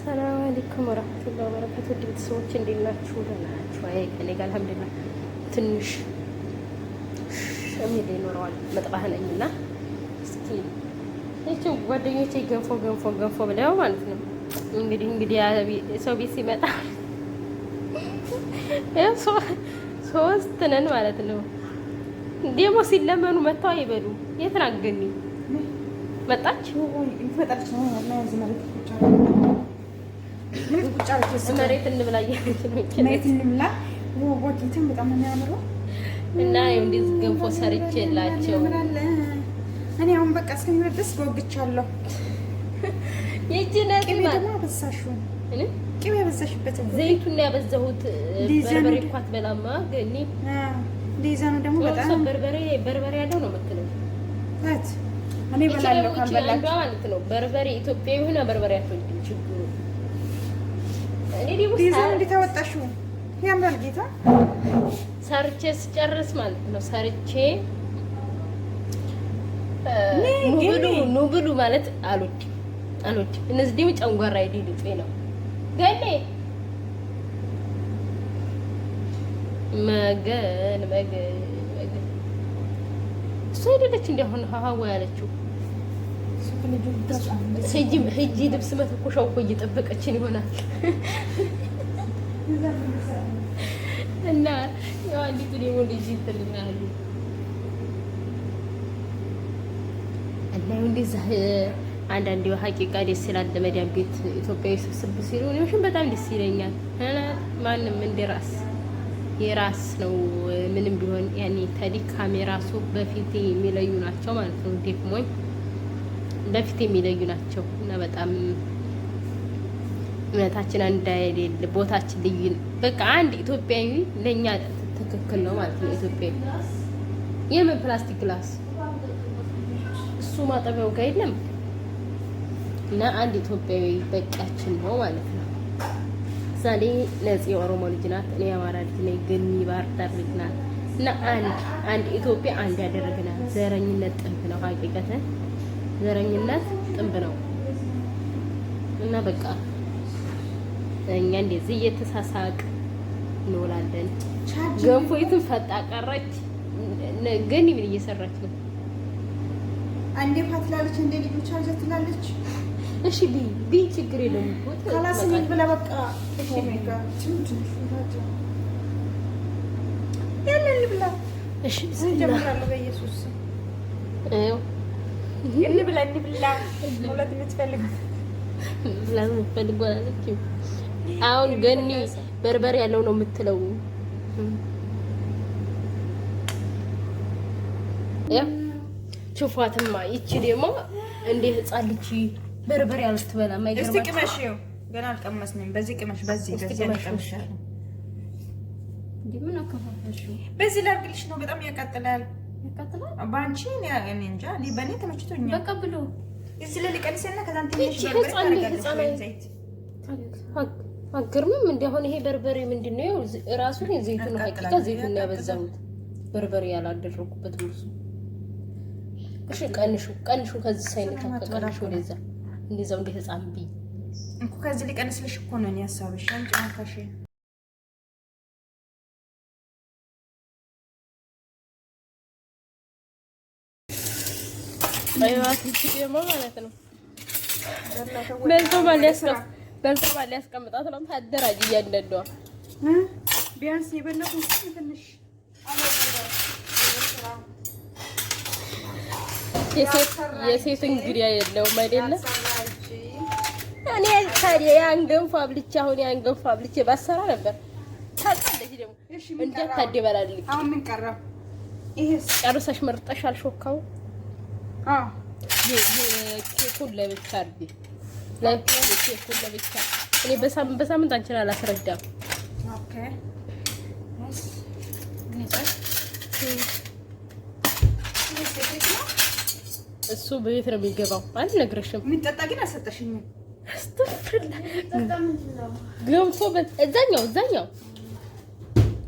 السلام عليكم ورحمة الله وبركاته። ውድ ቤተሰቦች እንዴት ናችሁ? ደህና ናችሁ? አይ ከእኔ ጋር الحمد لله። ትንሽ የሚል ይኖረዋል مطبخ ነኝና እስኪ ይቺ ጓደኞቼ ገንፎ ገንፎ ገንፎ ብለው ማለት ነው። እንግዲህ ሰው ቤት ሲመጣ ሶስት ነን ማለት ነው። ደግሞ ሲለመኑ መጥተው አይበሉም። የት ናት ገኒ? መጣች መሬት እንብላ እያለች ነው። መሬት እንብላ ወጌትን በጣም ነው የሚያምረው። እና ይኸው እንደዚህ ገንፎ ሰርቼላቸው እኔ አሁን በቃ እስከሚበል ድረስ ጓጉቻለሁ። ይቺ ናት ቅቤ ደግሞ አበዛሽው። ቅቤ ያበዛሽበት ዘይቱን ያበዛሁት። በርበሬ እኮ አትበላማ ገኒ። ዲዛይኑ ደግሞ በጣም በርበሬ በርበሬ ያለው ነው የምትለው እኔ እበላለሁ ካልበላችሁ ማለት ነው። በርበሬ ኢትዮጵያዊ ሆና በርበሬ አትወድም። ችግሩ እኔ ደግሞ ዲዛይኑ እንዴት አወጣሽው? ያምራል ጌታ። ሰርቼ ስጨርስ ማለት ነው ሰርቼ ኑ ብሉ ማለት አልወድም አልወድም። እነዚህ ደግሞ ጨንጓራ ይዲልጤ ነው ገኔ መገን መገን መገን እሱ አይደለች እንዲ አሁን ሀዋ ያለችው ሂጂ ልብስ መተኮሻው እኮ እየጠበቀችን ይሆናል። እና ያው አንዲቱ ደግሞ ልጅ ይትልናሉ እና እንደዛ አንዳንዴ ሀቂቃ ደስ ይላል። ለመዳም ቤት ኢትዮጵያዊ ስብስብ ሲሉ እኔ በጣም ደስ ይለኛል። ማንም እንደ ራስ የራስ ነው ምንም ቢሆን ያኔ ተድካሜ ራሱ በፊት የሚለዩ ናቸው ማለት ነው። ደክሞኝ በፊት የሚለዩ ናቸው እና በጣም እምነታችን አንድ አይደል፣ ቦታችን ልዩ በቃ አንድ ኢትዮጵያዊ ለኛ ትክክል ነው ማለት ነው። ኢትዮጵያዊ የምን ፕላስቲክ glass እሱ ማጠቢያው ጋር የለም እና አንድ ኢትዮጵያዊ በቂያችን ነው ማለት ነው። ምሳሌ ነፂ የኦሮሞ ልጅ ናት፣ እኔ የአማራ ልጅ ነኝ፣ ገኒ ባህር ዳር ልጅ ናት። እና አንድ አንድ ኢትዮጵያ አንድ ያደረግናል። ዘረኝነት ጥንብ ነው፣ ሀቂቀትን ዘረኝነት ጥንብ ነው። እና በቃ እኛ እንደዚህ እየተሳሳቅ እንውላለን። ገንፎይቱን ፈጣ ቀረች። ገኒ ምን እየሰራች ነው? አንዴ ፋት ትላለች፣ እንዴ ልጁ ቻርጅ ትላለች። እሺ ቢ ቢ ችግር የለውም እኮ خلاص ምን ብላ በቃ እሺ ያለን እንብላ። እሺ እንጀምራለሁ። በኢየሱስ እንብላ እንብላ። ሁለት የምትፈልግ ብላ የምትፈልግ አላለችም። አሁን ገኒ በርበሬ ያለው ነው የምትለው። ያ ቹፋትማ ይቺ ደግሞ እንደ ህፃን ልጅ በርበሬ አልትበላም። አይገርማችሁም? እስቲ ቅመሽ፣ ይኸው ገና አልቀመስንም። በዚህ ቅመሽ፣ በዚህ በዚህ አልቀምሻለሁ። በዚህ ላድርግልሽ ነው። በጣም ያቃጥላል። ያቃጥላል። በአንቺ እኔ እንጃ፣ እኔ በእኔ ተመችቶኛል። በቃ ብሎ እዚህ ላይ ልቀንስና ከዛም ትንሽ በርበሬ ታደርጋለሽ ዘይት። አገርምም እንደ አሁን ይሄ በርበሬ ምንድን ነው? ራሱን ዘይቱን ሀቂቃ ዘይቱን ያበዛሁት በርበሬ ያላደረኩበት ብዙ። እሺ ቀንሹ፣ ቀንሹ፣ ከዚህ ሳይነካ ቀንሹ፣ ወደዛ እንደዛው እንደ ህፃን ብይ እኮ ከዚህ ሊቀንስልሽ እኮ ነው እኔ ሀሳብሽ። አንቺ ማካሽ አይዋት እቺ ደግሞ ማለት ነው በልቶ ማን ሊያስቀምጣት ነው? ታደራጅ እያንዳንዷ ቢያንስ የበለጡ ትንሽ የሴት እንግዲህ የለውም አይደለ? እኔ ታዲያ ያን ገንፎ አብልቼ አሁን ያን ገንፎ አብልቼ ባሰራ ነበር። ታውቃለች ደግሞ እንዳታደበላልቅ። አሁን ምን ቀረ? ይሄስ ጨርሰሽ መርጠሻል? ሾካው አዎ፣ ኬኩን ለብቻ አድርጊ። ኬኩን ለብቻ። እኔ በሳምንት በሳምንት አንቺን አላስረዳም። okay እሱ በቤት ነው የሚገባው። አልነግርሽም። የሚጠጣ ግን አልሰጠሽኝም። ገንፎ እዛኛው እዛኛው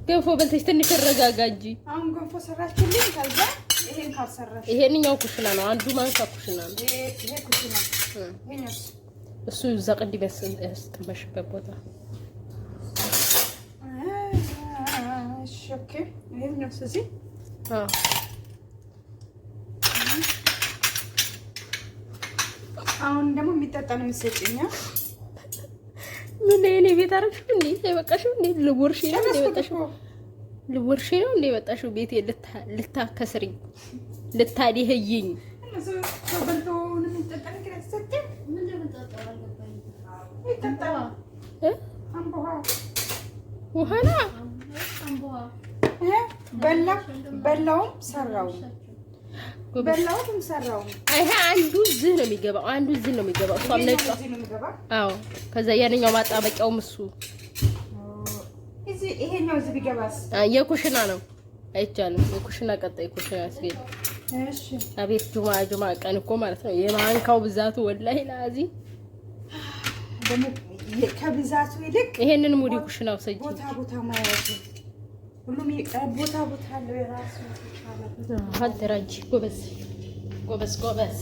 ገንፎ በልተሽ ትንሽ እረጋጋ እንጂ። አሁን ገንፎ ሰራችልኝ። ከዛ ይሄን ካልሰራሽ ይሄንኛው ኩሽና ነው። አንዱ ማንካ ኩሽና ነው። ይሄ ኩሽና። ይሄኛውስ? እሱ እዛ ቅድም ያስቀመጥሽበት ቦታ። እሺ፣ okay። ይሄኛው እዚህ። አዎ። አሁን ደግሞ የሚጠጣ ነው የምትሰጪኝ? ምን የኔ ቤት አደረግሽው እንዴ? አይበቃሽም እንዴ? ልወርሽ ነው እንዴ የመጣሽው? ልወርሽ ነው እንዴ የመጣሽው? ቤቴ ልታከስሪኝ፣ ልታዲህይኝ። ሰው በልቶ የሚጠጣ ነገር አይሰጥም። የሚጠጣ እ አምቦ ውሃ። ውሃ ነው። እ በላ በላውም ሰራውም። ጎበዝ። በላውም ሰራውም። ይሄ አንዱ እዚህ ነው የሚገባው፣ አንዱ እዚህ ነው የሚገባው። እሷም ነጯ። እዚህ ነው የሚገባ። አዎ። ከዛ ያንኛው ማጣበቂያውም እሱ። እዚህ ይሄኛው እዚህ ቢገባስ? የኩሽና ነው፣ አይቻልም። የኩሽና ቀጣይ ኩሽና ያስገኝ። እሺ። አቤት ጁማ ጁማ ቀን እኮ ማለት ነው የማንካው ብዛቱ ወላሂ ላዚ። ደግሞ ከብዛቱ ይልቅ ይሄንን ሙዲ ኩሽና ውሰጂ። ቦታ ቦታ ማየቱ ሁሉም ቦታ ቦታ አለው የራሱ። አደራጅ። ጎበዝ ጎበዝ ጎበዝ።